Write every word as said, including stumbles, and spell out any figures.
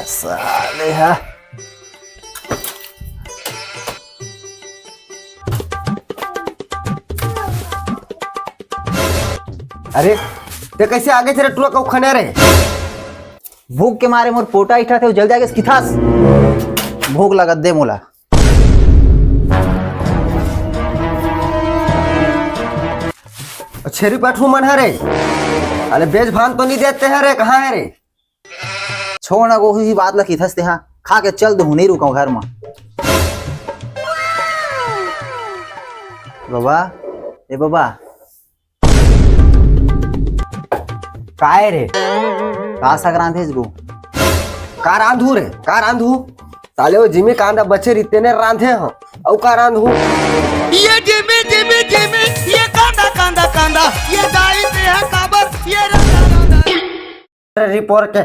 साले हा। अरे, ते कैसे आगे रे टुरा कऊ खने रे? भूख के मारे मोर पोटा इठा थे, जल्दी आगे किथास। भूख लगत दे मोला। छेरी पाठू मन हरे, अरे बेच भान तो नहीं देते हरे, कहाँ है रे? छोड़ ना, कोई बात ला किथस ते हा, खा के चल दू, नहीं रुकव घर में। बाबा, ए बाबा। काय रे? का साग रांधेस गो? का रांधू रे? का रांधू? साले वो जिमी कांदा बचे रहिते ने रांधे हो। अउ का रांधू? ये जिमी, जिमी, जिमी, ये कांदा, कांदा, कांदा, ये दाई पे है काबर, ये रांधा, रांधा। रिपोर्ट के।